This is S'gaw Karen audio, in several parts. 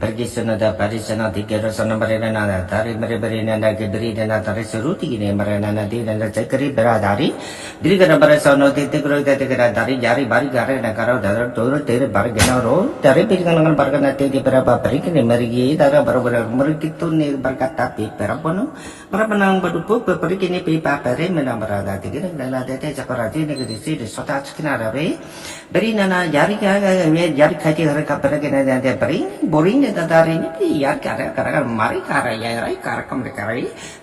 ပရကံစနတၢ်ပာ်တံၢ်စနတံၢ်ကဲထီၣ်စနမရနနတၢ်ရ့မရ့ပရ့နနက့ဘရံနနတၢ်ရ့စရူတံၢ်ကန့ၣ် မရနနဒ်နနစဲကရံဘရၣ်တၢ်ရ့ ဒ်ကနဘရၣ်စနတံၢ်တကရၢတၢ်တ ကနတၢ်ရ့ယါရံဘၣ်ရံကရၢနကရၢတၢ်ရ့ဒိၣ်ရ့တ့ၢ်ဘၣ်ရကနရီ တၢ်ရ့ပ့ၤတကနကနဘၣ်ရကနတ့ၢ်တ့ၢ်ပရၣ်ဘၣ်ပရံကန့ၣ် မရကံတၢ်ရ့ဘၣ်ရဝဲမရကံတိၢ်န့ၣ်ဘၣ်ရကတၢ်ပ့ၤပရၣ်ပနီၣ် ပရၣ်ပနီၣ်ပဒုးပပပရံကန့ၣ်ပ့ၤပာ်ပရ့မ့ၢ်နီၢ်ပရၣ်တၢ်တက့ၢ် နနတၢ်တဲစကရၣ်တ့ၢ်န့ၣ်ကဒုးစ့ဒုးစီတၢ်ဆကနၣ်ရၣ်ဝဲ ပရံနန ယါရံက ယါရံခါတံၢ်ရကပရကနတၢ်ပရံ ဘိရံနတၢ်တၢ်ရ့န့ၣ် ယါရံကရကရကမၤရံကရယါရံကရကမရကရ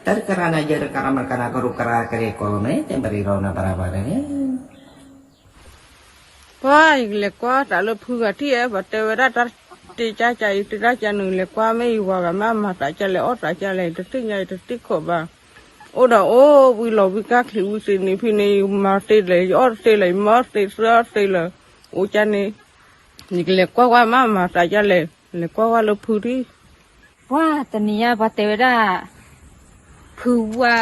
တၢ်ရကရနယါရံကရမရကနကရူၢ်ကရၢကရ့ၣ်ကီၢ်မ့ၢ် တဲမရံရီနပရၣ်ပၢ်န့ၣ် ပှၤယကလဲၤကွၢ်တၢ်လၢဖုဂၤထံၣ်အဲ ပှၤတဲဝဲဒၣ်တၢ်တ့ကၢ်ကၢ်အံၤ တ့တၢ်ကၢ်နုာ်လဲၤကွၢ်မ့ၢ်ယဝၤဂၤမ့ၢ်မၤတၢ်ကၢ်လဲၣ် အီၣ်တၢ်ကၢ်လဲၣ် တသ့ၣ်ညါအံၤတသ့ၣ်ခိၣ်ဘၣ် အိၣ်ဒီးအိၣ်ဝံၤလီၤဝံၤကၢ်ချံးဝံၤသ့ၣ်နံၤဖံန့ၣ် ယမၤတ့လဲၣ် ယအီၣ်တသ့လၢၤ ယမၤတ့သၢအီၣ်တသ့လၢၤ အိၣ်ကၢ်န့ၣ် ယကလဲၤကွၢ်ကွၢ်မ့ၢ်မၤတၢ်ကၢ်လဲၣ် လဲၤကွၢ်ကွၢ်လၢဖုထံၣ် ပှၤတနံၤညါပှၤတဲဝဲဒၣ် ဖုဝါ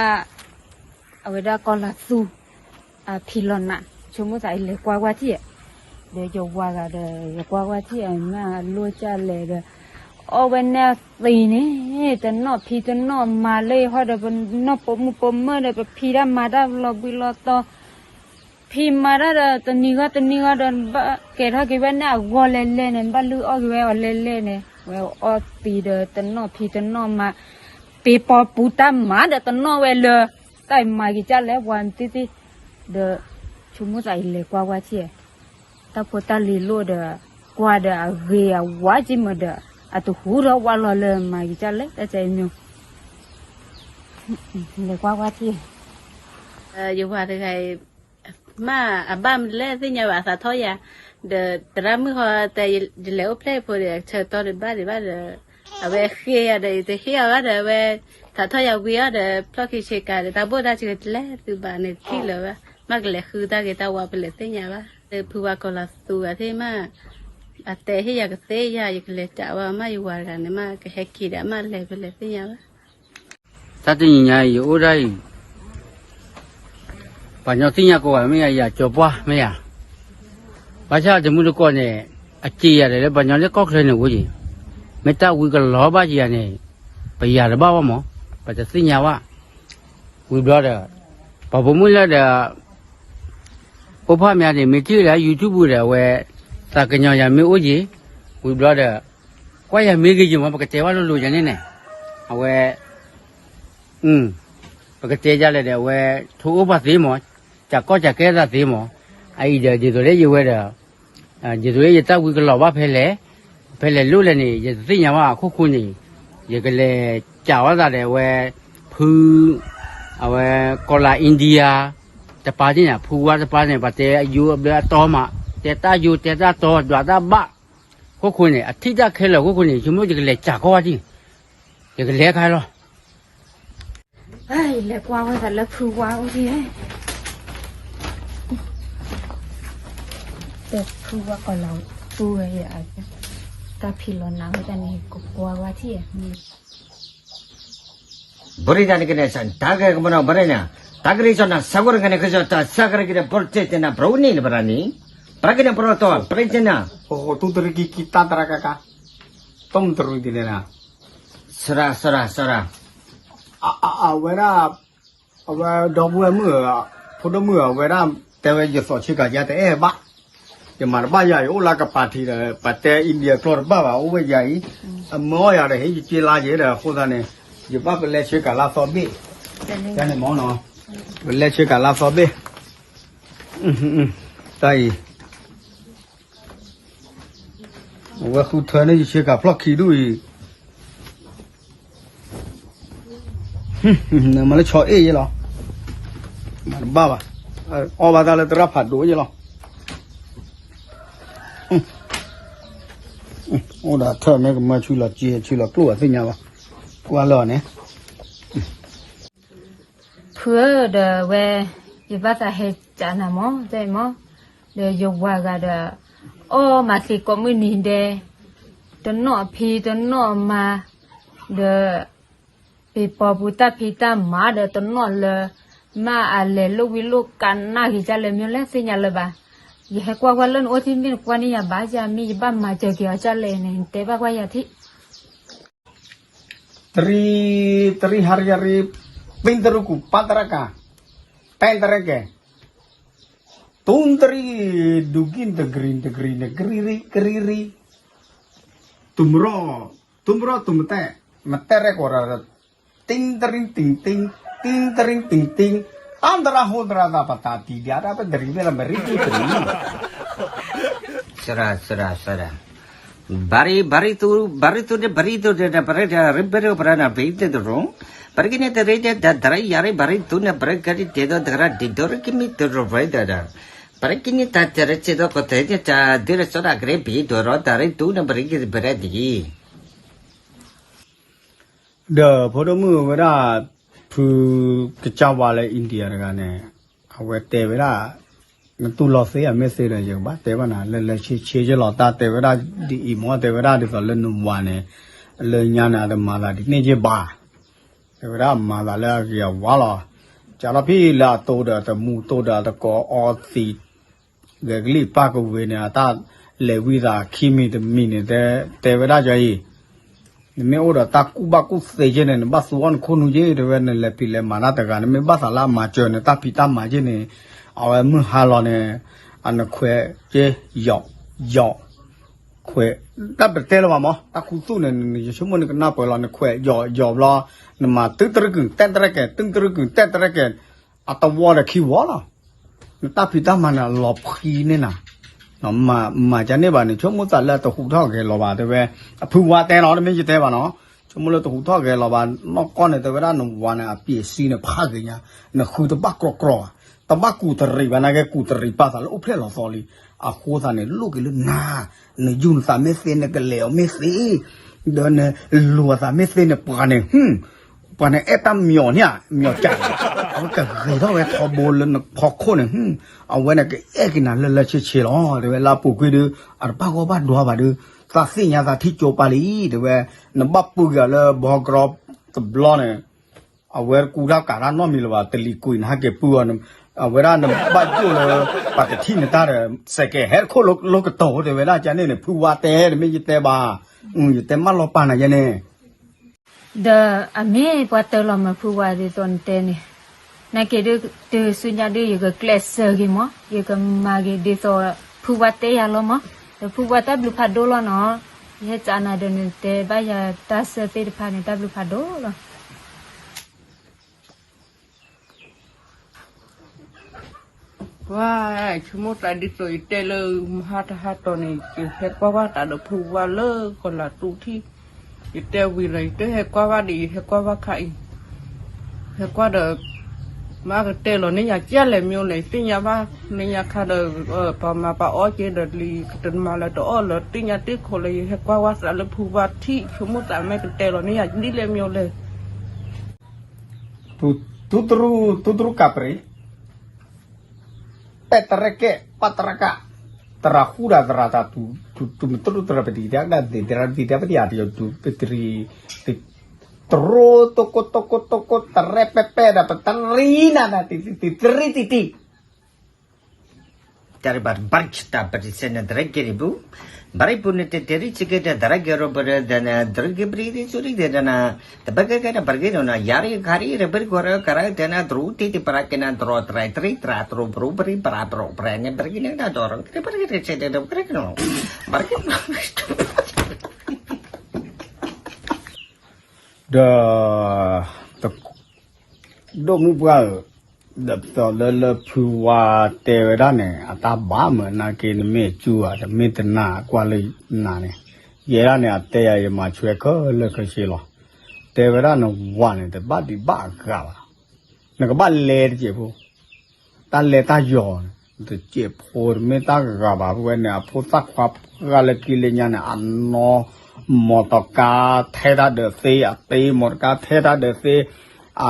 အဝဲဒၣ်ကီၤလၤသူ အဖံလီၤနး ဆိကမိၣ်သးအံၤလဲၤကွၢ်ကွၢ်ထံၣ် ဒီးယဝၤဂၤဒီး ယကွၢ်ကွၢ်ထံၣ်အမ့ၢ်အလိၣ်ကၢ်လဲၣ်ဒီး အီၣ်ဝဲနဲၣ်သ့န့ၣ် တနီၣ်ဖံတနီၣ်မၤလၢဟီဒီး ပနီၢ်ပိာ်မုၣ်ပိာ်မၢၢ်ဒီး ပဖံတၢ်မၤတၢ်လီၤဘှံးလီၤတီၤ ဖံမၤတၢ်ဒီး တနံၤဂီၢ်တနံၤဂီၢ်ဒီး ဘၣ်ကဲထီၣ်က့ၤဝဲန့ၣ်အဂီၢ်လဲၣ်လဲၣ်န့ၣ် ဘၣ်လုၢ်အီၣ်က့ၤဝဲအီၤလဲၣ်လဲၣ်န့ၣ် ဝဲအီၣ်သံဒီးတနီၣ်ဖံတနီၣ်မၤ ပ့ၤပီပူၤတၢ်မၤဒီးတနီၣ်ဝဲလၢ တၢ်မၤက့ၤကၢ်လဲၣ်ပှၤတံၢ်တံၢ် ဒီး ဆိကမိၣ်သးအံၤလဲၤကွၢ်ကွၢ်ထံၣ် တၢ်ဖိတၢ်လံၤလိၣ်ဒီး ကွၢ်ဒီးအဂ့ၤအဝါက့မးဒီး အတဟူထီၣ်ဝါလီၤလၢမၤက့ၤကၢ်လဲၣ် တၢ်ကဲအံၤမ့ၢ် လဲၤကွၢ်ကွၢ်ထံၣ် ယဝၤတဂၤအံၤ မ့ၢ်အဘၣ်မနုၤလဲၣ်သ့ၣ်ညါဘၣ်အသးထီၣ်ယၤ, ဒီးသရၣ်မုၣ်ဃီတဲ ယလဲၤအိၣ်ဖျဲၣ်ဖိဒီး ဆၢတီဒီးဘၣ်ဒံးဘၣ်ဒီး အဝဲဃ့ယၤဒီး ယတဟ့ၣ်အီၤဘၣ်ဒီး အဝဲသးထီၣ်ယၤဝံၤအီၤဒီး ဖျီၣ်ခံဆ့ကၤဒီး တၢ်ဘိၣ်တၢ်စှၤတလဲၤသုဘၣ်န့ၣ် တထံၣ်လၢၤဘၣ်, မ့ၢ်ကလဲၤဃုတၢ်ဂ့ၤတၢ်ဝါဖဲလဲၣ်သ့ၣ်ညါဘၣ်. ဒီးဖုဝါကီၤလၤသူဂၤသ့ၣ်မး အတဲဟ့ၣ်ယၤကသ့ယၤ ယကလဲၤတၢ်ဝဲမး ယဝၤတဂၤန့ၣ်မး ကဟဲက့ၤဒီးမးလဲၤဖဲလဲၣ်သ့ၣ်ညါဘၣ်. တၢ်တနံၤညါအံၤ ယအိၣ်ဒၣ်အံၤ ပှၤညီသ့ၣ်ညါကိးဂၤမ့ၢ်ယၤ ယၤကၠီၤပှၢ်မ့ၢ်ယၤ, ဘၣ်ဆၣ်တမုၢ်တကိးန့ၣ် အစံးယၤဒီးလၢပှၤညီလၢကီၢ်ချၢန့ၣ်အိၣ်ယံၤ, မ့ၢ်တၢ်ဝံကလီၤဘၣ်ယၤန့ၣ် ပယၤတဘၣ်ဘၣ်မး, ပတသ့ၣ်ညါဘၣ်. ဝံၤဘျီဒီး ပှၤပိာ်မုၣ်လၢဒီး အိၣ်ဖးမ့ၢ်န့ၣ် မ့ၢ်ထံၣ်လၢ YouTube ဒီး အဝဲ သးကညီၤယၤမ့ၢ်အိၣ်ယံၤ, ဝံၤဘျီဒီး ကွၢ်ယၤမ့ၢ်ဂ့ၤယံၤမး ပကတဲဘၣ်လိၤလိၤယၤန့ၣ်န့ၣ်, အဝဲ ပကတဲဒ်လဲၣ်ဒီး အဝဲ ထိၣ်အိၣ်ပှၤသ့မး, ကၢ်ကီၢ်ကၢ်ကဲသးသ့မး, အအံၤဒီး ဒ်သိးလၢယဝဲဒီး ဒ်သိးလၢယတၢ်ဝံကလီၤဘၣ်ဖဲလဲၣ်, ဖဲလဲၣ်လိၣ်လဲၣ်န့ၣ် ယတသ့ၣ်ညါဘၣ်အခိၣ်ဃိန့ၣ်, ယကလဲၤကးဝဲသးဒီးအဝဲ ဖု အဝဲ ကီၤလၤ India တပၤန့ၣ် ဖုဝါတပၤန့ၣ် ပှၤတဲအယိအဘျၢအတီမး, တဲတၢ်ယိတဲတၢ်တီ ဒွးတၢ်ဘၣ်, ခိၣ်ဃိန့ၣ် အထံၣ်တၢ်ခဲလၢာ်ခိၣ်ဃိန့ၣ် ဆိကမိၣ်ယကလဲၤကးကီၢ်ဝဲဒၣ်, ယကလဲၤခါလီၤ. ယလဲၤကွၢ်ဝဲသးလၢဖုဝါအိၣ်ဒံး, တဲဖုဝါကီၤလၤသူဝဲ, တၢ်ဖံးလီၤနးဝဲတၢ်န့ၣ် ကကွၢ်ဝဲထံၣ် ဘရံနၤန့ၣ်ကန့ၣ် တၢ်ကဲကမနီၤဘရံနၤ, တၢ်ကရံၣ်စီနၤ ဆၢကရကန့ၣ် ကစီၤတၢ်ဆၢကရက့ၤဒီး ပရၤတ့တနၤ ပရအိၣ်န့ၣ်လၢပရၤန့ၣ်, ပရၤကန့ၣ်ပရၤတီၤ ပရၤတ့နၤ, ဟိဟိ တူၢ်တရံးကံကံတၢ်တရၤကါကါ, တမတရံးဒ်န့ၣ်နၤ, စရၤ စရၤ စရၤ, အဝဲဒၣ် အဝဲဒီပုၢ်ဝဲၢ်မုၣ်ဧၢ, ဖိဒိၣ်မုၣ်ဧၢ, အဝဲဒၣ်တဲဝဲယသိးဆ့ကၤယါတအဲၣ်ဘၣ်, ယမၤတဘၣ်ယၤအံၤ အိၣ်လၢကပၤထံးဒီး ပတဲ India ကျီၢ်တဘၣ်ဘၣ် အိၣ်ဝဲယၤအံၤ, အမၢအီၣ်ယၤဒီး ဟ့ၣ်ယက့လါယဲဒီး အဃိသတးန့ၣ် ယဘၣ်ပလဲဆ့ကၤလါသီဘ့ၣ်, ယၤန့ၣ်မ့ၢ်နီၤ, ပလဲဆ့ကၤလါသီဘ့ၣ်, တၢ်အံၤ အဝဲဃုထၢန့ၢ်ယဆ့ကၤဖျီၣ်ခံဒူၣ်အံၤ, နမၤလၢဆီအ့ၣ်ယဲလီၤ, မၤတဘၣ်ဘၣ်, အီၣ်ဘၣ်တၢ်လၢသရၣ်ဖးဒိၣ်ယဲလီၤ, အိၣ်ဒီးထၢၣ်မ့ၢ်ကမၢဆူလီၤက့ ဆူလီၤကျိၣ်အသ့ၣ်ညါဘၣ်, ကွၢ်လၢအီၤန့ၣ် ဖုဧၢ ဒီးဝဲ ယဘၣ်သးဟဲကးနၤမး တဲမး, ဒီးယဝၤဂၤဒီး အီၣ်မၤသံကိးမုၢ်နံၤဒဲး, တနီၣ်ဖံတနီၣ်မၤ, ဒီး ပ့ၤပီပူၤတၢ်ဖံးတၢ်မၤဒီးတနီၣ်လၢ မ့ၢ်အလဲၤလိာ်ဝံၤလိာ်ကးနၣ်ဂ့ၤဒ်လဲၣ် မ့ၢ်လဲၣ်သ့ၣ်ညါလၢၤဘၣ်, ယဟဲကွၢ်ကွၢ်လၢနအိၣ်ထံၣ်မ့ၢ်နကွၢ်န့ၢ်ယၤဘၣ် ယမ့ၢ်ယဘၣ်မၤစၢၤက့ၤအီၤဒ်လဲၣ်န့ၣ် နတဲဘၣ်ကွၢ်ယၤထံၣ် တရံး တရံးဟးရံးဟးရံး, ပ့တရူကူၣ် ပတရကၤ, ပဲတရကဲ, တူတရံး ဒူကံၢ်တဂရံၣ် တဂရံၣ် နဂရံၣ်ရံၣ် ကရံၣ်ရံၣ်, တူမရီ, တူမရီ တူမတဲ, မတဲရဲၣ်ကီးရၤ, တံတရံၣ်တံၣ်တံၣ်, တံတရံၣ်တံၣ်တံၣ်, တၢ်တရၣ်ဟိတရၣ်သးပတၢ်တံၢ်ဒၣ် တၢ်ပတရံၣ်ဝဲလၢမရံၣ်တူတရံၣ် စရၣ် စရၣ် စရၣ်, ဘၣ်ရံၣ် ဘၣ်ရံၣ်သူ ဘၣ်ရံၣ်သူန့ၣ် ဘၣ်ရံၣ်သူန့ၣ် ပရၢတၢ်ရံၣ်ဘၣ်ရံၣ်ပရၢနၤ ပံတရူ, ပရၢကန့ၣ်တရံၣ်န့ၣ် တၢ်တရံၣ်ယၤရံၣ် ဘၣ်ရံၣ်သူန့ၣ် ပရၢကဒ်တဲဒီးတကရၢ်ဒ်ဒီးရံၣ်ကမံတရူဝဲဒၣ်ဒီး, ပရၢကန့ၣ်တၢ်တရံၣ်စ့ဒီးကီၢ်သဲးန့ၣ် တၢ်ဒုးလၢစီတၢ်ကရၢၣ်ဘံၣ်ဒိၣ်ဒီး တၢ်ရံၣ်သူန့ၣ် ပရၢကဒ်ပရၢဒ်အံၤ ဒီးဖိဒိၣ်မုၣ်ဝဲဒၣ် ဖုကစၢ်ဝါလၢ India တဂၤန့ၣ် အဝဲတဲဝဲဒၣ် နတူၢ်လိာ်သ့အမ့ၢ်သ့ဒီး ယကဘၣ်တဲဘၣ်နၤ လၢလၢဆ့ဆ့ယလီၤ တၢ်တဲဝဲဒၣ်ဒ်အံၤမ့ၢ် တဲဝဲဒၣ်ဒ်သိးလၢနဝၤန့ၣ် လၢညါန့ၣ် အတမၤသးဒ်န့ၣ်က့ဘၣ် တဲဝဲဒၣ်မၤသးလၢအဂ့ၤအဝါလီၤ. ကၢ်ထီၣ်ဖံလၢအတိၢ်ဒီးတမူတိၢ်ဒီးအတကိးအီသံး ဂဲၤကလံၣ်ပၢ်ကဝ့ၤန့ၣ် အတၢ်လဲၤဝံသးခံမံၤတမံၤန့ၣ် တဲဝဲဒၣ်ကၢ်အံၤ နမ့ၢ်အိၣ်ဒီးတၢ်ကူၣ်ဘၣ်ကူၣ်သ့က့န့ၣ် နဘၣ်သူအီၣ်နခိၣ်နူာ်က့ တဲဝဲ နလဲၤဖံးလဲၤမၤတၢ်တဂၤ နမ့ၢ်ဘၣ်သးလၢအမၤစၢၤနတၢ်ဖံးတၢ်မၤက့န့ၣ် အဝဲမုၢ်ဟါလီၤန့ၣ် အနခွဲးက့ ယီၤ ယီၤ ခွဲး တၢ်ပတဲလၢၤဘၣ်မး တၢ်ခူသူၣ်န့ၣ် ယဆိကမိၣ်နကနၢ်ပၢၢ်လီၤ နခွဲးယီၤယီၤဘျီ နမၤတုတရကုၢ်တဲတရကဲ တုတရကုၢ်တဲတရကဲ အတဝီဒီးခံဝီလီၤ. နတၢ်ဖံးတၢ်မၤန့ၣ် အလီၤဖှံန့ၢ်နၤ မၤကန့ၢ်ဘၣ်န့ၣ် ဆိကမိၣ်သးလၢတဟူးထီၣ်ဂဲၤလီၤဘၣ် တဲဝဲ အဖုဝါတဲနီၤ တမ့ၢ်ယတဲဘၣ်နီၤ ဆိကမိၣ်လၢတဟူးထီၣ်ဂဲၤလီၤဘၣ် နီၢ်ကီၢ်န့ၣ် တဲဝဲဒၣ်နဝၤန့ၣ် အပျ့ၤစံန့ၣ် ဖးဂ့ၤညါ နဃုတဘၣ်ကြီကြီဘၣ် တဘၣ်ကူၣ်တရံးဘၣ် နာ်က့ကူၣ်တရံးပာ်သးလၢအိၣ်ဖျဲၣ်လီၤသီလံ အဃိသတးန့ၣ် လိၣ်က့ၤလၢနၤ နယူၢ်နသးမ့ၢ်သ့ နကလဲၤအီၤမ့ၢ်သ့ ဒီးနလိၤအသးမ့ၢ်သ့န့ၣ် ပှၤန့ၣ်ဟ့ၣ် ပှၤန့ၣ်အဲၣ်တၢ်မၠီၤန့ၣ် မၠီၤကၢ် အဝဲကဂ့ၤထီၣ်ဝဲထီဘိလၢနဖီခိၣ်န့ၣ် အဝဲန့ၣ်ကအဲၣ်က့ၤနၤလၢလၢဆ့ဆ့လီၤ တဲဝဲလၢအပူၤကွံာ်ဒီး အတဘၣ်ဂီၢ်ဘၣ်ဒွါဘၣ်ဒီး သးသ့ၣ်ညါသးထံၣ်ကၠိပာ်လံ တဲဝဲ နဘၣ်ပုၢ်က့ၤအီၤလၢဘီကရီတဘျီန့ၣ် အဝဲကူတၢ်ကးတၢ်နီတမံၤလၢၤဘၣ် တလံၤကွံာ်န့ၣ် ဟဲက့ၤပုၢ်အီၤ အဝဲဒၣ်နဘၣ်ယိၣ်လၢ ပှၤတထံၣ်နတၢ်ဒီး စဲးကဲးဟဲတခိၣ်လိၣ်ကတီၤ တဲဝဲဒၣ်ကန့ၣ်န့ၣ် ဖုဝါတဲ တမ့ၢ်ယတဲဘၣ် ယတဲမၢလီၤပာ်နၤယဲန့ၣ် ဒီးအမ့ၢ်ပှၤတၢၢ်လီၤမၢ်ဖုဝါဒ်သိးနတဲန့ၣ်, နာ်က့ဒ်တုၤဆူညါဒ်ယကကျဲးစၢးက့ၤမး, ယကမၤက့ၤဒ်သိးဖုဝါတဲယၤလီၤမး, ဒီးဖုဝါတၢ်ဘျုးဖးဒိၣ်လီၤနီၤ, ယဟဲစံးနၤဒီးနတဲဘၣ်ယၤတၢ်ဆၢသ့ၣ်တဖၣ်န့ၣ် တၢ်ဘျုးဖးဒိၣ်လီၤ. ဝါ, ဆိကမိၣ်သးဒ်သိးယတဲလၢမဟါတဟါတီၤန့ၣ် ယဟဲကွၢ်ဝဲသးဒီးဖုဝါလၢကီၢ်လၤတူထံၣ်, ယတဲဝံၤလီၤ ယတဟဲကွၢ်ဝဲဒီး ယဟဲကွၢ်ဝဲခါအံၤ, ဟဲကွၢ်ဒီး မ့ၢ်ကတဲလီၤန့ၢ်ယၤကဲလဲၣ်မ့ၢ်လဲၣ် ယသ့ၣ်ညါဘၣ်, န့ၢ်ယၤခါဒီး ပှၤမၤပှၤအီၣ်က့ဒီးလံ တနမၤလၢတအီၣ်လၢ သ့ၣ်ညါတ့ၢ်ခိးလၢ ယဟဲကွၢ်ဝဲသးလၢဖုဝါထံၣ် ဆိကမိၣ်သးမ့ၢ်ကတဲလီၤန့ၢ်ယၤဒ်လဲၣ်မ့ၢ်လဲၣ် တူတရူ တူတရူကးပြံး, ပဲတရကဲ ပတရကး, တရၤဃူဒီးတရၤတၢ် တူမတရူတရၤပတံၤ တရၤပတံၤ တရၤပတံၤ တရၤပတံၤ တရူ တကိး တကိး တကိး တရဲၣ်ပဲပဲဒီး ပတရံးနၤ တံၤ တံၤ တရံးတံၤတံၤ တၢ်ရံၣ်ဘၣ်ဘၣ်တၢ်ပတံၤစဲန့ၣ် တရံးက့ၤရံၣ်ပူၤ, ဘၣ်ရံၣ်ပူၤန့ၣ် တတဲရံၣ်ဆံက့ၤတၢ် တရံးက့ၤရိၣ်ပရၢ်ဒီးနၤ တရံးက့ၤပရံၣ်ရံၣ်ဆူရံၣ်ဒီးနၤ, တဘၣ်ကဲကဲနၤ ဘၣ်က့ၤနီၤနၤ ယၤရံၣ်ခါရံၣ် ရံၣ်ပရံၣ်ကီၢ်ရၢ ကရၢတၢ်နၤ တရူးတံၢ်တပရၢ်က့ၤနၤ တရီတရံးတရံၣ် တရၢ်တရူးပရူးပရံၣ် ပရၢ်ပရူးပရၢ်န့ၣ် ဘၣ်က့ၤန့ၣ်နၤ တရီး တရံးပရံၣ်က့ၤတၢ် တရံးက့ၤနီၤ ဘၣ်က့ၤ ဒီး ဒိၣ်မုၣ်ပှၢ်ဧၢ, ဒီးပသီလၢလၢဖုဝါတဲဝဲဒၣ်န့ၣ် အတၢ်ဘၣ်မၢ်နာ်က့ နမ့ၢ်အစူၢ်ဧါ တမ့ၢ်တနာ်ကွၢ်လၢနၤန့ၣ်, ယဲဒၣ်န့ၣ် အတဲယၤ ယမၤဆွဲခဲလၢာ်ခဲဆ့လီၤ. တဲဝဲဒၣ်နဝၤန့ၣ် တဘၣ်ဒံးဘၣ်အဂၤဘၣ်. နကဘၣ်လဲၤတစဲးဖိ, တၢ်လဲၤတၢ်ယီၤန့ၣ် တစဲးဖိတမ့ၢ်တၢ်ဂၤဘၣ်. ဖဲဝဲန့ၣ် အဖိသၣ်ခွါပှၢ်လၢခံလၢညါန့ၣ် အနီၢ်မီၢ်တကါထဲတၢ်ဒၢးသ့, အတ့မီၢ်တကါထဲတၢ်ဒၢးသ့, အ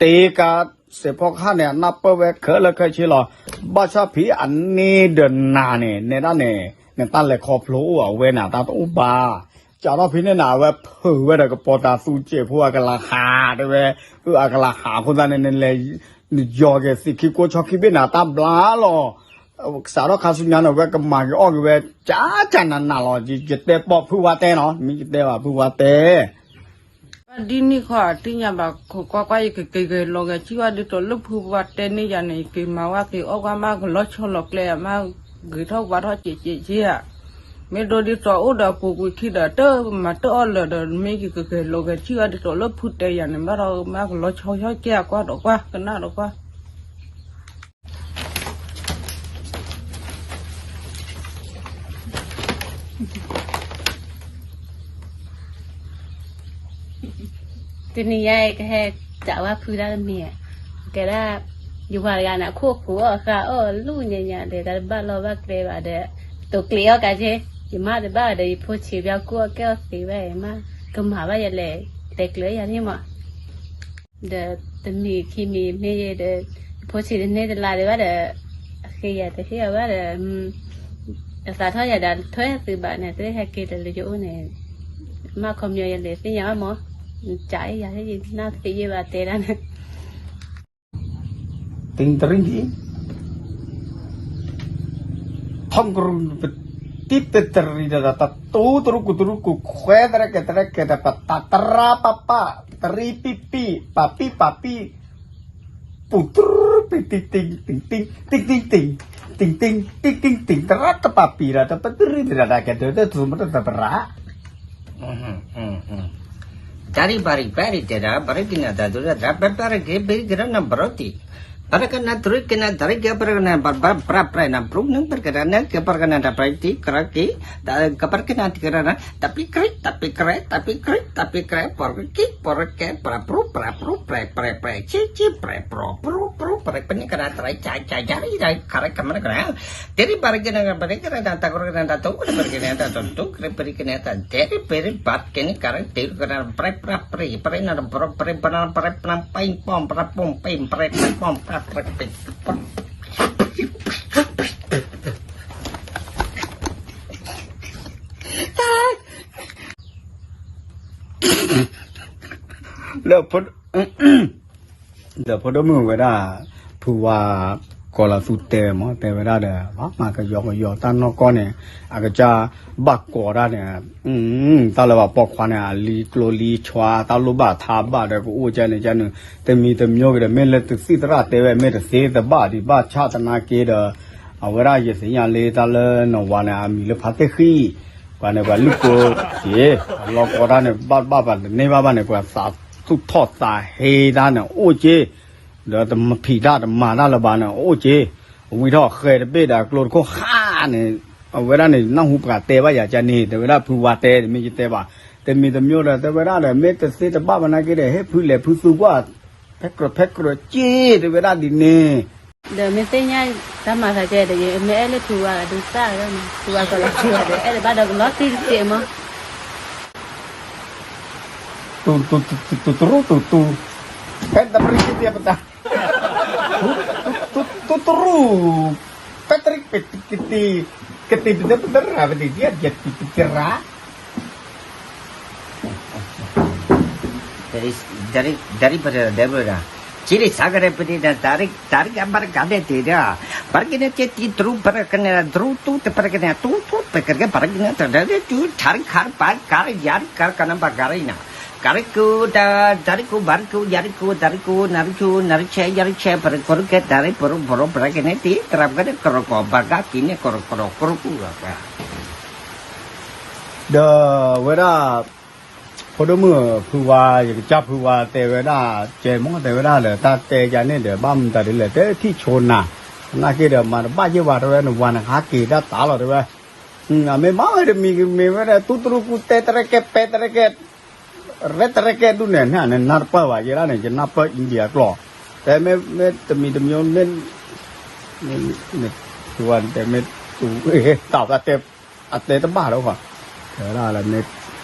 တ့ကါ စဲးဖီကဟၣ်န့ၣ် အနၢ်ပၢၢ်ဝဲခဲလၢာ်ခဲဆ့လီၤ. ဘၣ်ဆၣ်ဖဲအန့ၢ်ဒီးနၤန့ၣ် နဲဒၣ်န့ၣ် နတၢ်လဲၤခီဖျိအိၣ်အဝဲန့ၣ် တၢ်တအိၣ်ဘၣ်. ကၢ်ထီၣ်ဖဲန့ၣ်န့ၣ် အဝဲဖုးဝဲဒီးကပီၤတၤသူစဲးဖိအကလၤဟး တဲဝဲ, အကလၤဟးအဃိသတးန့ၣ် နလဲၤနယီၤက့ၤသ့ၣ်ခံကိးဆီခံဘ့ၣ်န့ၣ် တၢ်ဘျါလီၤ. စးထီၣ်ခါဆူညါန့ၣ် အဝဲကမၤက့ၤအီၣ်က့ၤဝဲ ကၢ်ကၢ်နးနးလီၤ. ယတဲပိာ်ဖုဝါတဲနီၤ, မ့ၢ်ယတဲဘၣ်ဖုဝါတဲ ဒ်န့ၣ်ခီ တသ့ၣ်ညါဘၣ် ခိးကွၢ်ကွၢ် ယကက့ၤဂဲၤလီၤဂဲၤထံၣ်ဝဲဒ်သိးလၢဖုဝါတဲန့ၢ်ယၤန့ၣ် ယက့ၤမၤဝဲက့ၤအီၣ်ကွၢ်မး ကလီၤဆီလီၤကျဲ မးဂ့ၤထီၣ်ဝါထီၣ်စဲးစဲးစဲးဧါ. မ့ၢ်ဒိဒ်သိးအိၣ်ဒီးပူၤကွံာ်ခံဒီး တမၤတအီၣ်လၢာ်ဒီး မ့ၢ်ယကက့ၤလီၤဂဲၤထံၣ်ဝဲဒ်သိးလၢဖုတဲယၤန့ၣ် ဘၣ်ဒီးမးကလီၤဆီဆီကဲအကွၢ်ဒီးကွၢ် ကနၣ်ဒီးကွၢ် တနံၤညါအံၤ ကဟဲစးဝါဖုဒၣ်တမံၤ, ကဲဒၣ် ယဝၤတဂၤန့ၣ် အခိၣ်ဃိအီၣ်ဃါအီၣ်လူၢ်ညါညါဒီး တၢ်တဘၣ်လီၢ်ဘၣ်ကျဲဘၣ်ဒီး တိာ်ကျဲၤအီၣ်ကါက့, ယမါတဘၣ်ဒီး ယဖိဆံးဘၣ်ကူၣ်အီၣ်ကဲအီၣ်သ့ဝဲ ယမါကမၤဘၣ်ယလဲၤ တဲကျဲၤယၤန့ၣ်မး ဒီးတမံၤခံမံၤမ့ၢ်ယဲဒီး ယဖိဆံးတန့ၢ်တလါဒံးဘၣ်ဒီး အဃ့ယၤတဟ့ၣ်အီၤဘၣ်ဒီး အသးထီၣ်ယၤဒီး ထွဲသုဘၣ်န့ၣ် တဟဲက့ၤတလၢယအိၣ်န့ၣ် မၤခီပညီယလဲၤသ့ၣ်ညါဘၣ်မး, နကးအံၤယၤ နၢ်သ့ယဲဘၣ်တဲဒၣ်န့ၣ် တံတရံၣ် ထီၣ်ကရူၢ် ပတံၢ်ပတရံၣ်ဒီး တတူတရူၢ်ကူတရူၢ်ကူ ခွဲးတရဲကဲတရဲကဲဒီး ပတၢ်တရၢ်ပၢ်ပၢ် တရံးပံၣ်ပံၣ် ပာ်ပံၣ်ပာ်ပံၣ် ပူၤတရူၢ်ပံၣ်တံၣ်တံၣ်တံၣ်တံၣ်တံၣ်တံၣ်တံၣ်တံၣ်တံၣ် တရၢ်တပာ်ပံၣ်ဒီး တပတရံၣ်တရၣ်ဒၣ်ကဲ တၢ်တၢ်တရူၢ်မတၢ်တပရၣ် တၢ်ရံၣ်ဘၣ်ရံၣ်ဘၣ်ရံၣ်တဲဒၣ် ဘၣ်ရံၣ်က့ၤနၤတၢ်ဒိၣ်တၢ်တၢ် ဘၣ်ဘၣ်ရံၣ်က့ၤ ဘၣ်ရံၣ်က့ၤဒီးနဘရီတံၢ် ပရကနၣ်တရံၣ်ကနၣ်တရံၣ်က့ၤ ပရကနၣ်ဘၣ်ဘၣ်ပြၢ်ပြၢ်နဘျုးနပရကနၣ်နက့ၤ ပရကနၣ်တၢ်ပြၢ်တံၢ်ကရၢက့ၤ ကပရကနၣ်တံၢ်ကရၢန တပံးကြဲ တပံးကြဲ တပံးကြဲ တပံးကြဲ ပရက့ၤ ပရကဲ ပြၢ်ပြူ ပြၢ်ပြူ ပြဲ ပြဲ ပြဲ ဆံးဆံး ပြဲ ပြူ ပြူ ပြူ ပြဲ ပနံၣ်ကရၢတရံၣ် ကၠါ ကၠါ ကၠါ ရံၣ် ရံၣ် ကရၢ ကမရကနၣ် တ့ရံၣ်ဘၣ်ရံၣ်ကနၣ် ပရံၣ်ကနၣ်တၢ် တၢ်ကရၢကနၣ်တၢ် တအိၣ်ဒီးပရံၣ်ကနၣ်တၢ် တတူၢ်ကရံၣ်ပရံၣ်ကနၣ်တၢ် တ့ရံၣ်ပရံၣ်ဘၣ်ကနံၣ်ကရံၣ် တ့ရံၣ်ကနၣ် ပြံၣ်ပြံၣ်ပြံၣ် ပြံၣ်နၢ်တဘရီ ပြံၣ်ပနၢ် ပြံၣ်ပနၢ် ပြံၣ်ပံၣ်ပီၣ် ပြံၣ်ပီၣ်ပံၣ် ပြံၣ်ပံၣ်ပီၣ် ပြံၣ်ပြံၣ်ပံၣ် လၢ ဒီးဖိဒိၣ်မုၣ်ဝဲဒၣ် ဖုဝါ ကီၤလၤသူတဲဝဲမး တဲဝဲဒၣ်ဒီး ဘၣ်မၤကယီကယီတၢ်နီၢ်ကီၢ်န့ၣ် အကစၢ်ဘၣ်ကိးတၢ်န့ၣ် တၢ်လၢပှၤပိာ်ခွါန့ၣ် အလံၤကျိလံၤဆွါ တၢ်လိၣ်ဘၣ်ထါဘၣ်ဒီး ကအိၣ်ကဲန့ၣ်ကဲန့ၣ် တမံၤတမံၤကဒီး မ့ၢ်လၢတသံၣ်သရၣ်တဲဝဲ မ့ၢ်တသ့တဘၣ်ဒံးဘၣ်ဆၣ်သနာ်က့ဒီး အဝဲဒၣ်ယသ့ၣ်ညါလၢတၢ်လၢနဝၤန့ၣ် အမံၤလၢဖါသ့ၣ်ဃံၣ် ပှၤန့ၣ် ပှၤလုၢ်ကိက့ၤ အလီၢ်ကီတၢ်န့ၣ် ဘၣ်ဘၣ်ပှၤတန့ၢ်ဘၣ်ဘၣ်န့ၣ် ပှၤသးသူၣ်ထီၣ်သးဟ့တၢ်န့ၣ် အိၣ်က့ၤ ဒီးတမၤဖံးတၢ်တမၤတၢ်လၢၤဘၣ်န့ၣ် အိၣ်က့ၤ ဝံထီၣ်ဃဲတဘ့ၣ်ဒီး ကျိတခိၣ်ဃၣ်န့ၣ် အဝဲဒၣ်န့ၣ် နၢ်ဟူပှၤတဲဘၣ်ယၤကန့ၣ် တဲဝဲဒၣ်ဖုဝါတဲ တမ့ၢ်ယတဲဘၣ် တမံၤတမံၤဒီး တဲဝဲဒၣ်ဒီး မ့ၢ်တသ့တဘၣ်ဘၣ်နာ်က့ဒီး ဟ့ၣ်ဖုလဲၤဖုသူကွၢ် ဖဲကြၢးဖဲကြၢးက့ၤ တဲဝဲဒၣ်ဒ်န့ၣ် ဒီးမ့ၢ်သ့ၣ်ညါတၢ်မၤသးကဲဒီး မ့ၢ်အဲၣ်လၢဖုဝါဒုးသၣ်ဝဲဒၣ်န့ၣ် ဖုဝါကီၤလၤသူဒီး အဲၣ်လၢၤဘၣ်ဒီးကလီၤတံၢ်တစဲးမး တူတူတူတူတူတူတူ ဖဲတရံးက့ၤပတၢ် တူတူတူတူ ဖဲတရံးက့ၤပတံၢ် ကတံၢ်ပတံၢ်ပတရၣ်ပတံၢ် ယတံၢ်ပတံၢ်ရၣ် ဒရံးပတံၢ်ဒဲဘျီဒၣ် ကလံၤစးကရဲၣ်ပတံၢ်ဒၣ် တၢ်ရံၣ်ကဘၣ်တကးဒဲးတ့ၢ်ဒၣ် ပရကနဲၣ်က့ၤတံၢ်တရူး ပရကနဲၣ်တရူးတူၢ် ပရကနဲၣ်တူၢ်တူၢ် ပကရကဲ ပရကနဲၣ်တရူးတူၢ် ထါရံၣ်ခါရံၣ်ပၢ်ကါရံၣ်ယါရံၣ်ကါရံၣ်ကနၢ်ဘၣ်ကါရံၣ်နၤ ကါရံၣ်ကူ တၢ်ရံၣ်ကူ ဘၣ်ရံၣ်ကူ ယါရံၣ်ကူ တၢ်ရံၣ်ကူ နၢ်ရံၣ်ကူ နၢ်ရံၣ်ဆဲး ယါရံၣ်ဆဲး ပရကနဲၣ်တၢ်ရံၣ် ပရူးပရူး ပရကနဲၣ်တံၢ် တရၣ်ပကနဲၣ် ကရကီၢ်ဘၣ်ကါက့ၤန့ၣ် ကရကရကရကူၣ်လီၤ ဒီးဝဲဒၣ် ဖိဒိၣ်မုၣ်ဖုဝါ ယကစၢ်ဖုဝါတဲဝဲဒၣ် ကဲမ့ၢ်တဲဝဲဒၣ်လၢ တၢ်တဲယၤန့ၣ်ဒီး ဘၣ်မတၤဒ်လဲၣ် တဲထံၣ်ဆိနၤ သနာ်က့ဒီး မၤတဘၣ်ယဲၢ်ဝဲ တဲဝဲ နဝၤနဟးက့ၤတၢ်သးလီၤ တဲဝဲ အမ့ၢ်မၤဝဲတမံၤကမ့ၢ်ဝဲဒၣ် တူတရူးကူတဲတရဲကဲ ပဲတရဲကဲ ရဲတရဲကဲဒူၣ်န့ၣ် နနၢ်တပၢၢ်ဘၣ် ယဲဒၣ်န့ၣ် ယနၢ်ပၢၢ် India ကျိာ် တဲမ့ၢ်တမံၤတမံၤ မ့ၢ် နဝၤတဲမ့ၢ်တူ တၢ်ဘၣ်တဲ အတဲတဘၣ်လၢၤဘၣ် တဲဝဲဒၣ်လၢမ့ၢ်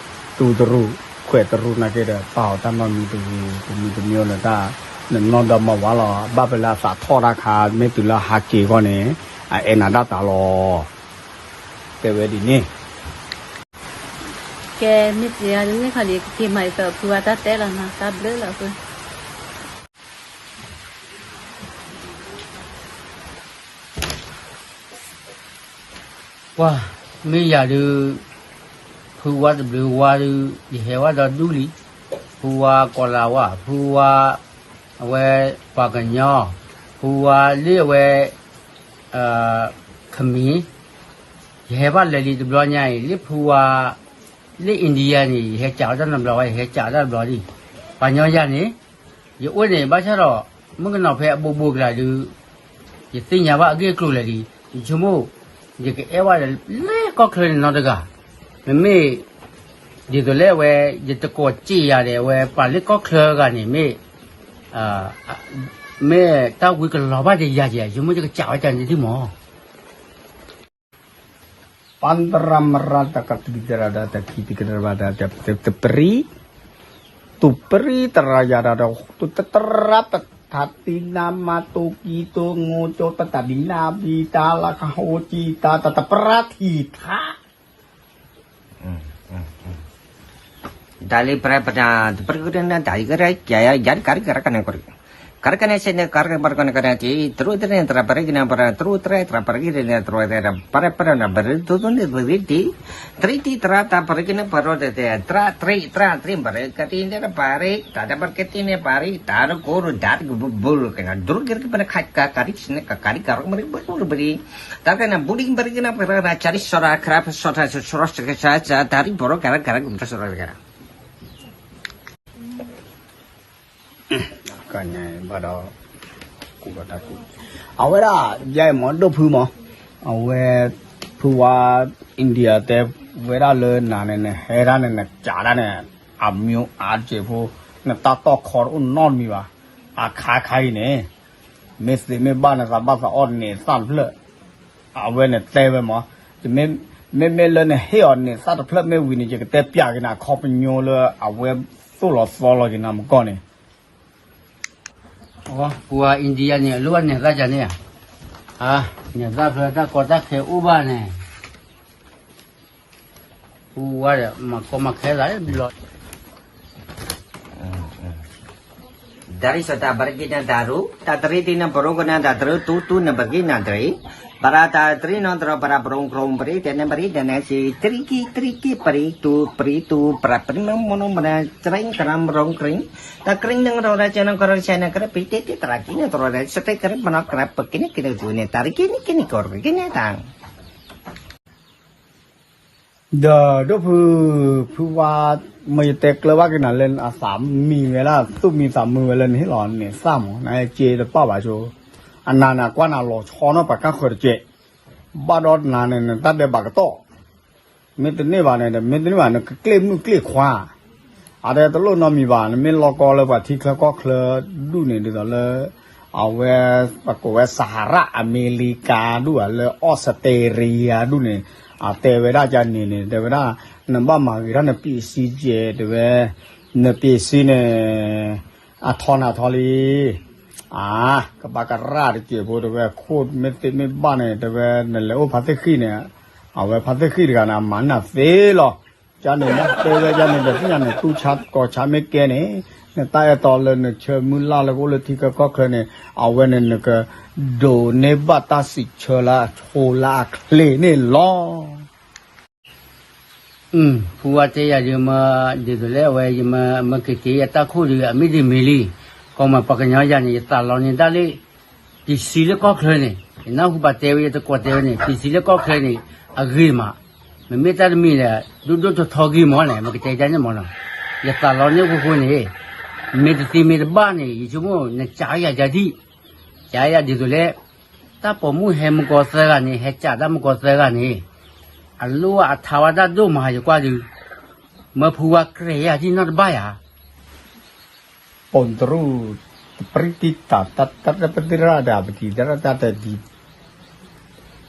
တူတရူး ခွဲးတရူးနာ်က့ဒီး ပာ်အီၤတၢ်နီတမံၤတမံၤ တမံၤတမံၤလၢတၢ် နနီၢ်ဒီမါဝၤလီၤ ဘၣ်ဖဲလၢအသးထီၣ်တၢ်ခါ မ့ၢ်တုၤလၢဟးက့ၤအဂီၢ်န့ၣ် အအဲၣ်နၤဒၣ်တၢ်လီၤ တဲဝဲဒ်န့ၣ် ကဲ မ့ၢ်စ့ၢ်ကီးန့ၣ်ခီန့ၣ် ကက့ၤမၤအံၤသိးဖုဝါတၢ်တဲလီၤနီၤ တၢ်ဘျုးလီၤဖု ပှၤ မ့ၢ်ယၤဒုး ဖုဝါတဘျုးဝါဒုး ယဟဲဝဲဒီးဒူလံ. ဖုဝါကီၤလၤဝါ, ဖုဝါ အဝဲ ပှၤကညီ, ဖုဝါလၢအဝဲ ခမံၤ, ယဟဲဘၣ်လၢာ်လံတဘျီညါအံၤ လၢဖုဝါ လၢ India န့ၣ် ယဟဲကးဝဲတၢ်တဘျီဝဲ ယဟဲကးတၢ်တဘျီဒံး, ပှၤကညီယၤန့ၣ် ယအိၣ်န့ၣ် ဘၣ်ဆၣ်ဒီး မုၣ်ကနီၤဖဲအဘိဘိကလာ်ဒုး ယသ့ၣ်ညါဘၣ်အဂ့ၢ်အကျိၤလဲၣ်ဒံး, ယဆိကမိၣ် ယကအဲၣ်ဝဲဒီးလၢကီၢ်ချၢန့ၣ်နီတဂၤ, မ့မ့ၢ် ဒ်သိးလၢအဝဲ ယတကိးစ့ၢ်ယၤဒီး အဝဲပှၤလၢကီၢ်ချၢဂၤန့ၣ် မ့ၢ် မ့ၢ်တၢ်ဝံကလီၤဘၣ်ဒီးယၤယဲ ယဆိကမိၣ်ယကစးဝဲတၢ်န့ၣ်ဒံးမး ပၢ်တရၣ်မရၣ်တကတံတရၣ်ဒၣ်တခံတကတရၣ်ဘၣ်ဒၣ်တပရံ, တူၢ်ပြံတရၣ်ယၤဒၣ်ဒီး တူၢ်တတရၣ်ပထးတံနါမၤ တူၢ်ကံတူၢ်ငိကၠိပတၢ်ဘံနါဘံတၢ်လၢကဟိကံတၢ်တတပရၣ်ထံထါ တၢ်လၢပရၢပတၢ် တပရၢကရၢနတၢ်အံၤကရၢ ကယၤယၤတကးရကရကနၢကရၢ ကရကနၢစ့ၢ်န့ၣ် ကရကပရကနကရၢတံ တရူးတရၢန့ၣ် တရၢပရကနၢပရၢ တရူးတရၢ တရၢပရကနၢ တရူးတရၢ ပရပရနၢ ပရတူတူန့ၣ် တရံတံ တရံတံ တရၢတၢ်ပရကနၢ ပရတတဲ တရၢတရံ တရၢတရံ ပရကတံန့ၣ် ပရံ တၢ်တပရကတံန့ၣ် ပရံ တၢ်တကိးရူၢ်ဒၣ်တကဘိလကနၢ ဒူရကရကပနခါကကရံစ့ၢ်န့ၣ် ကကရံကရကမရံ ပရပရ တၢ်ကနၣ် ဘူးဒံး ဘၢကနၣ် ပရၢ ရၢ ကၢ်ရံ စီၤရၣ် ခရၣ် စီၤထၣ် စီၤရၣ် စကစၢ် တၢ်ရံ ပရၢ ကရၢ ကရၢ ကမတၢ် စီၤရၣ် ကရၢ ကန့ၣ်ဘၣ်ဒီး ကူၣ်ဘၣ်တၢ်ကူၣ် အဝဲဒၣ် ယဲမ့ၢ်ဒိၣ်ဖုမး အဝဲ ဖုဝါ India တဲဝဲဒၣ်လၢနၤန့ၣ် နဟဲဒၣ်န့ၣ် နကးဒၣ်န့ၣ် အမံၤအါတစဲးဖိ နတၢ်တီၢ်ခီတအိၣ်နီတမံၤဘၣ် အခါခါအံၤန့ၣ် မ့ၢ်သ့မ့ၢ်ဘၣ်န့ၣ် သးဘၣ်သးအီၣ်န့ၣ်သၣ်တဖျၢၣ် အဝဲန့ၣ်တဲဝဲမး မ့မ့ၢ်လၢနဟ့ၣ်အီၤန့ၣ်သၣ်တဖျၢၣ်မ့ၢ်ဝံၤန့ၣ် ယကတဲပျးက့ၤနၤအခီပညီလၢအဝဲသိၣ်လီၤသီလီၤက့ၤနၤမကီၢ်န့ၣ် ပှၤ India န့ၣ် အလိၣ်ဘၣ်နဲၣ်သၣ်ကန့ၣ်ဧါ နဲၣ်သၣ်ဖျၢၣ်တၢ်ကီတၢ်ခဲအိၣ်ဘၣ်န့ၣ် ပူဝဲဒီး မၤကီမၤခဲသးလီၤ တၢ်ရံၣ်စီၤတၢ်ပရက့ၤန့ၣ်တၢ်ရူ တၢ်တရံးတံၢ်န့ၣ် ပရိကနၣ်တၢ်တရူ တူတူန့ၣ်ပက့ၤနၢ်တရံး ပရၢတၢ်တရံးနီၢ်တရီ ပရၢပရိကရိပရံတၢ်န့ၣ်ပရံတၢ်န့ၣ်စံး တရံးကံတရံးက့ ပရံတူ ပရံတူ ပရၢပရံမ့ၢ်မ့ၢ်မ့ၢ် တရံးကရံမရိကရံ တၢ်ကရံန့ၣ်ကရံကရံကရံပံတ့တ့တရံးကံန့ၣ်တရံးစတ့ကရံပနီၢ်ကရံပက့ၤန့ၣ်က့ၤန့ၣ်က့ၤန့ၣ် တၢ်ရံးက့ၤန့ၣ်က့ၤန့ၣ်ကီၢ်က့ၤန့ၣ်တၢ် ဒီးဒိၣ်ဖု ဖုဝါ မ့ၢ်ယတဲကျၢၤဘၣ်က့ၤနၤလၢအသးမံဝဲဒၣ် သူၣ်မံသးမုာ်ဝဲလၢနဟ့ၣ်လီၤန့ၣ်သၣ်မး နက့ၤတပာ်ဘၣ်ဆိ အနၤန့ၣ် ကွၢ်နၤလီၤဆီနီၢ်ပှၤကါဃၢၤတက့ၢ် ဘၣ်ဒီးနၤန့ၣ် နတၢ်ဒဲးဘးကတီၢ် မ့ၢ်တန့ၢ်ဘၣ်န့ၣ် မ့ၢ်တန့ၢ်ဘၣ် နကကျ့ၣ်မုၣ်ကျ့ၣ်ခွါ အတဲတလိၣ်နီတမံၤဘၣ် နမ့ၢ်လီၤကီလၢပှၤထံချၢကီၢ်ချၢဒူၣ်န့ၣ် ဒ်သိးလၢ အဝဲ ပကိးဝဲ Sahara America ဒူၣ်ဧါ လၢ Australia ဒူၣ်န့ၣ် အတဲဝဲဒၣ်ကန့ၣ်န့ၣ် တဲဝဲဒၣ် နဘၣ်မၤဂ့ၤထီၣ်နပ့းစံကဲ တဲဝဲ နပ့းစံန့ၣ် အထီနၤထီလံ အါ ကဘၣ်ကရၣ်တစဲးဖိ တဲဝဲ ခိၣ်မ့ၢ်သ့မ့ၢ်ဘၣ်န့ၣ် တဲဝဲ နလဲၤအိၣ်ဖါသ့ၣ်ဃံၣ်န့ၣ် အဝဲဖါသ့ၣ်ဃံၣ်တဂၤန့ၣ် အမၤနၢ်သ့လီၤ ကန့ၣ်မ့ၢ်တဲဝဲကန့ၣ် ပသ့ၣ်ညါန့ၣ် တူၢ်ဆါကီၢ်ဆါမ့ၢ်ကဲန့ၣ် နတၢ်အဲၣ်တီလၢနဆၢမုၢ်လၢ်လၢကအိၣ်လၢထံချၢကီၢ်ချၢန့ၣ် အဝဲန့ၣ်နကဒိးန့ၢ်ဘၣ်တၢ်စံးဆၢလၢအဆိလၢအချ့န့ၣ်လီၤ ဖုဝါတဲယၤဒုးမ့ၢ် ဒ်သိးလၢအဝဲ ယမ့ၢ်က့ၤက့ၤယတၢ်ခိၣ်ဒုး အမ့ၢ်ဒ်မ့ၢ်လံ ကီမၤပှၤကညီယၤန့ၣ် ယသးလီန့ၢ်ဒၣ်လၢ ပံၤစံလၢကီၢ်ချၢန့ၣ် ယနၢ်ဟူပှၤတဲဝဲ ယတကိးတဲဝဲန့ၣ် ပံၤစံလၢကီၢ်ချၢန့ၣ် အဂ့ၤမး မ့မ့ၢ်တၢ်တမံၤဒီး ဒိၣ်ဒိၣ်ထီထီဂ့ၤမးန့ၣ် မ့ၢ်ကတဲဒ်န့ၣ်မးနီၤ ယသးလီန့ၢ်ဃိဃိန့ၣ် မ့ၢ်တသ့မ့ၢ်တဘၣ်န့ၣ် ယဆိကမိၣ် နကးယၤယၤဒံး ကးယၤဒ်သိးလၢ တၢ်ပိာ်မုၣ်ဟဲမုၢ်ကီၢ်သၢဂၤန့ၣ် ဟဲကးတၢ်မုၢ်ကီၢ်သၢဂၤန့ၣ် အလိၣ်အထါဝဲဒၣ်ဒိၣ်မး ယကွၢ်ဒုး မၢဖုဝါကြၢးယၤဒ်နီတဘၣ်ယၤ ပိာ်တရူး တပြံတံတၢ် တၢ်တပတရၣ်ဒၣ်ပတံၤတရၣ်တၢ်တဒံး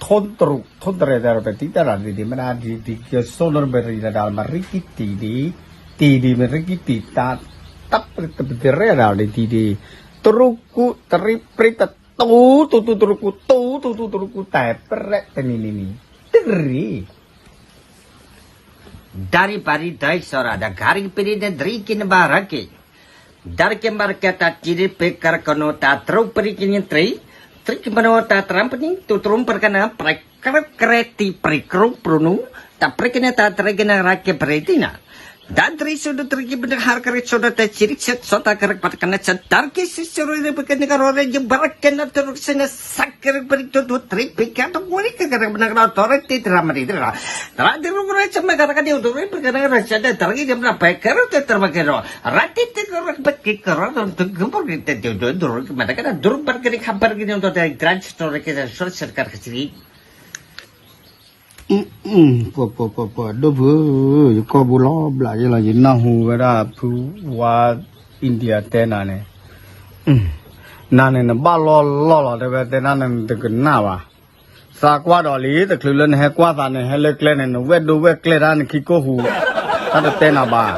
ထိၣ်တရူး ထိၣ်တရဲၣ်တၢ်ပတံၤတၢ်ဒၣ်ဒံးဒံး မ့ၢ်ဒၣ်ဒံးဒံးကၠိၣ်နိၣ်တပရံးတၢ်ဒၣ်မရံကံတံၤဒံး တံၤဒံးမရံကံတံၤတၢ် တၢ်တပတရၣ်ဒၣ်ဒံးဒံး တရူးကူတရံးပြံတတူ တူတူတရူးကူ တူတူတူတူတရူးကူ တၢ်ပြဲးတနံၤနံၤနံၤ တရံး ဒါရံပၤရံဒဲးစီၤရၣ် ဒီးဂၤရံပရံဒဲး တရံးက့ၤနဘၣ်ရက့ၤ ဒါရက့ၤဘၣ်ရက့ၤ တၢ်တံၤရံးပ့ၤကရကနိး တၢ်တရူးပရံးကန့ၣ်တရံး တရံးကမနိး တၢ်တရံးပနံၤ တူၢ်တရူးပရကနၢ ပြဲးကြၢးကြဲးတံၤ ပြဲးကြၢးပြူနူ တၢ်ပြဲးကန့ၣ် တၢ်တရံးကန့ၣ် ရက့ၤပြဲးတံၤနၤ တၢ်တရံးစိဒိၣ်တရံးက့ၤ ပနဟါကရၢစိဒိၣ်တဆံးဆၢ စီၤတၢ်ကရၢပတကနၣ်စၢ် တၢ်က့ၤစံးစိရိၤ ပကနကရီရဲ ယဘၣ်ကဲနတရူးစဲန စၢ်ကရၢပရံးတိၢ်ဒိၣ်တရံး ပကဲတဝီလံ ကကရၢပနကရီ သီရတ့တရၢ်မရံတရၢ် သရၣ်တရူးကရၢစမ့ၢ်ကရၢကဒံအိၣ်တရံး ပကနကရီစဲဒၣ် တရံးက့ၤမနပှဲၤကရၢတတရၢ်မကဲရီၤ ရၤတ့တကရၢပက့ၤကရၢ တကဘီက့ၤတဒိၣ်ဒိၣ်ဒိၣ်ကမတကနၣ် ဒိၣ်ဘၣ်ကရၢခါဘၣ်ကရၢ တရံးတရံးကရၢ စီၤတၢ်ကရၢကစံး ပှၤ ပှၤ ပှၤ ဒိၣ်ဖုဧၢ, ယကိာ်ပူၤလီၤဘျးယဲလီၤ ယနၢ်ဟူဝဲဒၣ်ဖုဝါ India တဲနၤန့ၣ်, နၤန့ၣ်နဘၣ်လီၢ်လီၢ်လီၤ တဲဝဲတဲနၤန့ၣ်နတကနၣ်ဘၣ်, သးကွၢ်ဒီးလံ တချုးလၢနဟဲကွၢ်သးန့ၣ် ဟဲလၢကျဲန့ၣ် နဝဲၢ်ဒိဝဲၢ်ကျဲတၢ်နခံကိၢ်ဟူး, တၢ်တတဲနၤဘၣ်,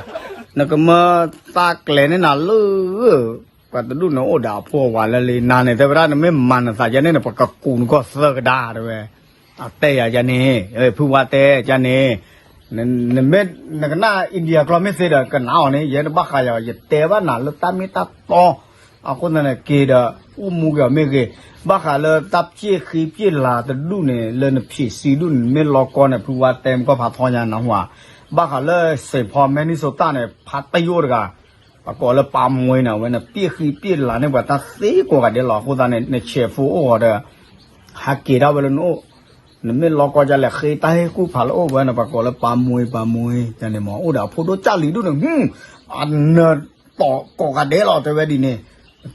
နကမၢသးကျဲၤန့ၢ်နၤလၢ ပှၤတဒူၣ်န့ၣ်အိၣ်ဒီးအဖိအဝၤလၢလံ နၤန့ၣ် တဲဝဲဒၣ် နမ့ၢ်မၤနသးယါန့ၣ်န့ၣ် ပှၤကကူးနကီၢ်သၢကဒါ တဲဝဲ, အတဲယၤယါန့ၣ်, ဖုဝါတဲယါန့ၣ်, နမ့ၢ်နကနၣ် India ကျိာ်မ့ၢ်သ့ဒီး ကနၣ်အီၤန့ၣ် ယဲတဘၣ်ဃးယၤ ယတဲဘၣ်နၤလၢတၢ်မ့ၢ်တၢ်တီ, အဃိသတးန့ၣ် က့ၤဒီး အိၣ်မူက့ၤအီၤမ့ၢ်ဂ့ၤ, ဘၣ်ဃးလၢတၢ်ပျ့ၢ်ဃံပျ့ၢ်လၤတဒူၣ်န့ၣ် လၢနဖံးစံဒူၣ်န့ၣ် မ့ၢ်လီၤကီန့ၣ် ဖုဝါတဲမကီၢ်ဖးထီညါနဟူဧါ, ဘၣ်ဃးလၢ Saint Paul Minnesota န့ၣ် ဖးတယိၣ်တဂၤ ပကိးလၢပာ်မွ့နၤ အဝဲန့ၣ် ပျ့ၢ်ဃံပျ့ၢ်လၤန့ၢ်ပှၤတၢ်သ့ကိးဂၤဒဲးလီၤ. အဃိသတးန့ၣ် နဆဲးဖိအိၣ်ဂီၤဒီး ဟးက့ၤဒၣ်ဝဲလၢနအိၣ်, နမ့ၢ်လီၤကီၢ်ဒ်လဲၣ် ဃ့တၢ်ဟ့ၣ်ကူၣ်ဖးလၢအိၣ်ဝဲန့ၣ် ပှၤကိးလၢပာ်မွ့ ပာ်မွ့ တၢ်န့ၣ်မ့ၢ် အိၣ်ဒီးအဖိဒိၣ်ကၢ်လံၤဒူၣ်န့ၣ် အနၢၤတီၤကိးဂၤဒဲးလီၤ တဲဝဲဒ်န့ၣ်,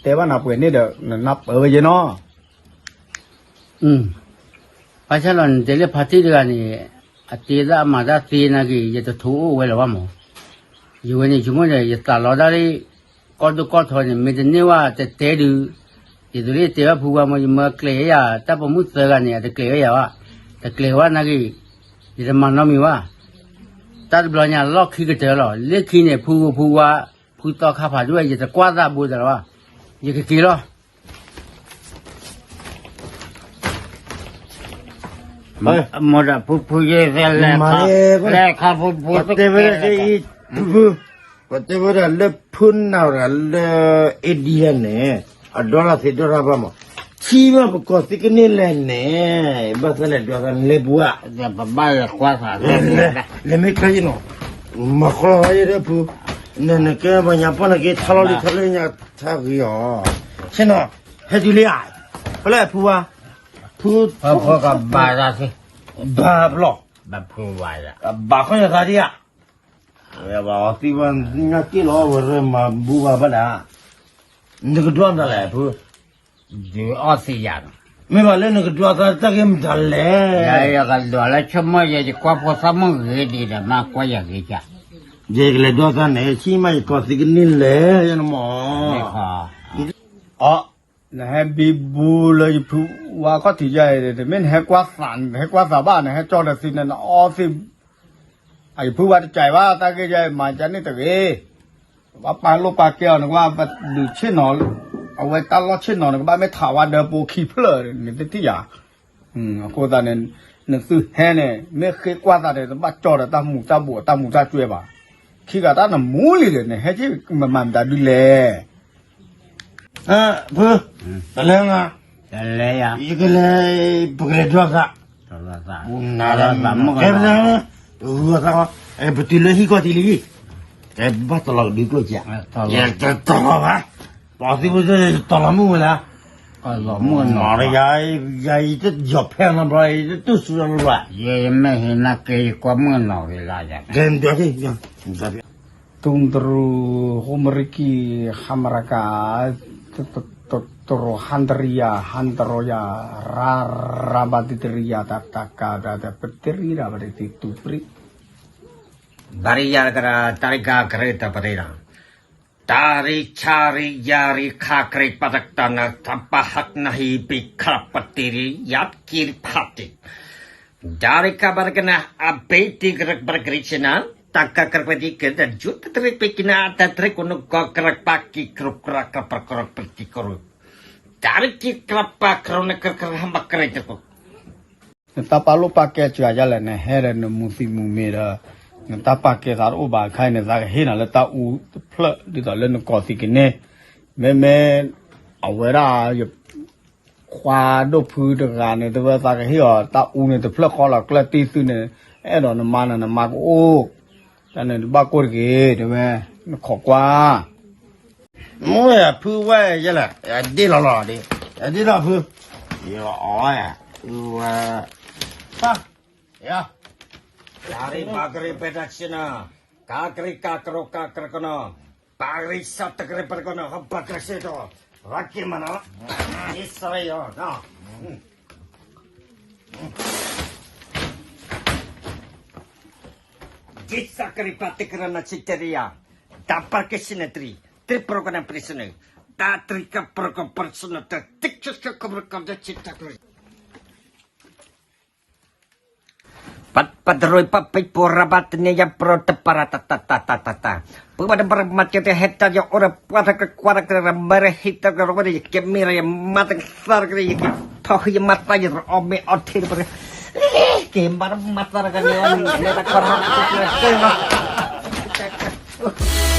တဲဘၣ်နၤပှဲၤန့ၣ်ဒီး နနၢ်ပၢၢ်ဝဲယဲနီၤ ဘၣ်ဆၣ်ဒီးနတဲလၢဖါတံၢ်တဂၤန့ၣ် အတ့သၣ်အမၤတၢ်သ့နာ်က့ၤ ယတထိအိၣ်ဝဲလၢၤဘၣ်မး, ယဝဲန့ၣ် ယမိၢ်ဒီး ယသးလီဒၣ်လၢ ကီၢ်ဒိၣ်ကီၢ်ထီန့ၣ် မ့ၢ်တန့ၢ်ဝဲတတဲဒုး, ယတလၢယတဲဘၣ်ဖုဝါမး ယမၢကျဲၤယၤ တၢ်ပိာ်မုၣ်သၢဂၤန့ၣ် အတကျဲၤဝဲယၤဘၣ်, တကျဲၤဝဲနာ်က့ၤ ယတမၤနီတမံၤဘၣ်, တၢ်တဘျီညါလီၢ်ခံကတၢၢ်လီၤ လၢခံန့ၣ် ဖုဂိၢ်ဖုဝါ ဖုသီခါဖးဒိၣ်ဝဲ ယတကွၢ်သးဘူးတၢ်လၢၤဘၣ်, ယကက့ၤလီၤ မ့ၢ်ဒီးဖုဖုယဲၢ်သဲလဲၣ်, လဲၣ်ခါဖုဖုတဲဝဲဒၣ် ဖုဖု, ပှၤတဲဝဲဒၣ်လၢဖုနၢ်ရၤလၢ India န့ၣ် အဒိတၢ်သ့ဒိတၢ်ဘၣ်မး, ထံၣ်ဘၣ်ပကီၢ်သံကန့ၢ်လဲၣ်န့ၣ်, ဘၣ်သးလဲၤဒွးသးလဲၤပူၤဧါ, ပဘၣ်လဲၤကွၢ်သးလဲၣ်, လဲၤမ့ၢ်ချၢယနီၤ, မၤဃီလီၤယဲဒၣ်ဖု, နနကဲပှၤညါပှၢ်နက့ၤထါလီၤလံထါလၢညါထါဂ့ၤအီၤ, ဆ့နီၤ, ဟဲတုၤလံဧါ, ဖဲလဲၣ်ဖုဝါ ဖု ဘၣ်ဖျီ, ဘၣ်ဖျီယသးဒံးဧါ, ဝဲဘၣ်အီသံဘၣ်ညါက့ၢ်လီၤ ဝဲရၢမၤဘူဘၣ်ဘၣ်ဒၣ်, နကဒွးမတၤလဲၣ်ဖု, ဒုးအီသံယၤ, မ့ၢ်ဘၣ်လၢနကဒွးသးတၢ်ဂ့ၢ်မတၤလဲၣ်, ယကဒွးလၢဆိကမိၣ်ယဲ ယကွၢ်ဖိသၣ်မုၣ်ဂ့ၤဒံးဒီးမ့ၢ်ကွၢ်ယၤဂ့ၤကၢ်, ယကလဲၤဒွးသးန့ၣ် ဆံးမးယကီၢ်သံကန့ၢ်လဲၣ်, ယနမီၢ် အ နဟဲဘံဘူလၢယဖုဝါခီၣ်ထံးယါအံၤ တမ့ၢ်နဟဲကွၢ်သး နဟဲကွၢ်သးဘၣ် နဟဲကၠီဒီးသံန့ၣ် နအီသံ, အယဖုဝါတကဲဘၣ် တၢ်ဂ့ၢ်ယါအံၤ မၤကန့ၢ်တဂ့ၤ, ဘၣ်ပာ်လိာ်ပာ်ကဲအီၤ နကဘၣ်ဒုးဆ့ၣ်နီၤ, အဝဲတၢ်လီၢ်ဆ့ၣ်နီၤ နကဘၣ်မ့ၢ်ထးဝါဒၢပူၤခံဖျၢၣ် နတထံၣ်ယၤ အဃိသတးန့ၣ် နသုဟဲန့ၣ် မ့ၢ်ဃ့ကွၢ်သးဒီး တဘၣ်ကၠီဒီးတၢ်မူၤတၢ်ဘှီး တၢ်မူၤတၢ်ကၠွဲဘၣ်. ခံဂၤတၢ်နမူလံဒီး နဟဲက့ၤမၤမတၤဒုလဲၣ်. ဖု, တလဲၤ, ယကလဲၤ, ပကလဲၤဒွးသး, နကဲ, ပတုၤလၢဟံၣ်ကီၢ်တံၢ်လံ, ဘၣ်တလီၤကဒုကျိၣ်ကဲ, တလီၤဘၣ်, ပှၤသံဖိတလီၤမုၢ်ဝဲလၢ ယၤအံၤ ယယီၤဖဲနီတဘျီ ယတတူၢ်စူၤနီတဘျီ, ယမ့ၢ်ဟ့ၣ်နၤကဲ ယကွၢ်မုၢ်နီၢ်ဂ့ၤလၢယၤ, ကဲ, တူၢ်တရူး ဟိမရံကံ ဟါမရကၤ တရူးဟါတရံယၤ ဟါတရံယၤ ရၤရၤဘၣ်တံတရံယၤ တၢ်တၢ်ကၤ ပတရံရၤဘၣ်တံတူၢ်ပြံ ဘၣ်ရံယၤကရၤ တၢ်ရံကၤကရံတၢ်ပရံရၤ တၢ်ရံဆၣ်ရံယၤရံခါ ကရံပတၢ်နၢ် တၢ်ပဟးကနၣ်ဟံၣ်ဘံခရၣ်ပတံရံယၤကံၢ်ဖးတံၢ် ဒၣ်ရံကၤဘၣ်ရကနၣ် အဘ့ၣ်တံၢ်ကရၢကပရၢကရံၣ်ဆ့ၣ်နၤ တၢ်ကၤကရၢကပတံၢ်ကရၢ တၢ်ယူးတၢ်တရံးပ့ၤကနၣ် တၢ်တရံးကိးနဂီၢ်ကရၢပာ်ကံၢ်ကရူၢ်ကရၢကပရၢကရၢပတံၢ်ကရူၢ် တၢ်ရံကံၢ်ကရၢပာ်ကရူၢ်နကရၢကရၢဟးမၤကရံၣ်တကူၣ် နတၢ်ပာ်လိာ်ပာ်ကဲစှၤယါလဲၣ် နဟဲဒီးနမူသံမူမ့ၤဒီး နတၢ်ပာ်ကဲသးတအိၣ်ဘၣ်ခါအံၤန့ၣ် သးကဟ့ၣ်နၤလၢတၢ်အူတဖျၢၣ် ဒ်သိးလၢနကီၢ်သံကန့ၢ် မ့မ့ၢ် အဝဲဒၣ် ယခွါဒိၣ်ဖုတဂၤန့ၣ် တဝဲသးကဟ့ၣ်အီၤ တၢ်အူန့ၣ်တဖျၢၣ်ဃီလီၤ ကျၢၢ်တံၢ်သုန့ၣ် အဲၣ်ဒိးနမါနၤ နမါကအိၣ် တၢ်န့ၣ်တဘၣ်ကိၢ်တဂ့ၤ တဲဝဲ, နခိးကွၢ်, မ့ၢ်ဖုဝဲယဲလဲၣ်, ဒ့လီၤလီၤဒ့, ဒ့လီၤဖု, ယအီၣ်, ဝဲ, ယၤ, တၢ်ရံၣ်ဘၣ်ကရံၣ်ပဲတၢ်ဆ့ၣ်နီၤ, ကၤကရံၣ်ကၤကရိကၤကရၢကနီၤ, ဘၣ်ကရံၣ်စးတကရံၣ်ပတကနီၤ ဟဘၣ်ကရံၣ်စ့ၢ်ကီး, ရၤက့ၤမးနီၤ, အံၣ်စရ့လး, ကစၢ်ကရံၣ်ပၤတကရၢနၤဆံတရံယၤ, တၢ်ပာ်ကစၢ်နတရံ, တြိပရကနၢ်ပရစနၢ, တၢ်တြိကပရကပရစနၢတၢ် တကစၢ်ကပရကပရစတၢ်ကရံၣ် ပတရူၢ်ပပံၣ်ပူၤရၤဘၣ်တန့ၢ်ယၤပရူၢ်တပၤရၤတၢ်တၢ်တၢ်တၢ်တၢ်တၢ်, ပှၤဘၣ်တဘၣ်မၤစၢၤတဟဲတၢ်ယအိၣ်ဒီးပှၤတကကွၢ်တကရၢ မၤရဟံးတၢ်ကရၢဝဲဒီး ယကမ့ၢ်ရၤ ယမၤတကသၣ်တကရၢ ယကထီၣ်ဃံယမၤသၣ် ယတအီၣ်မ့ၤအီထံတပရၢ, က့ၤမၤတမၤသၣ်တကရၢန့ၣ် လဲၤတခီရၤတကရၢက့ၤမၤ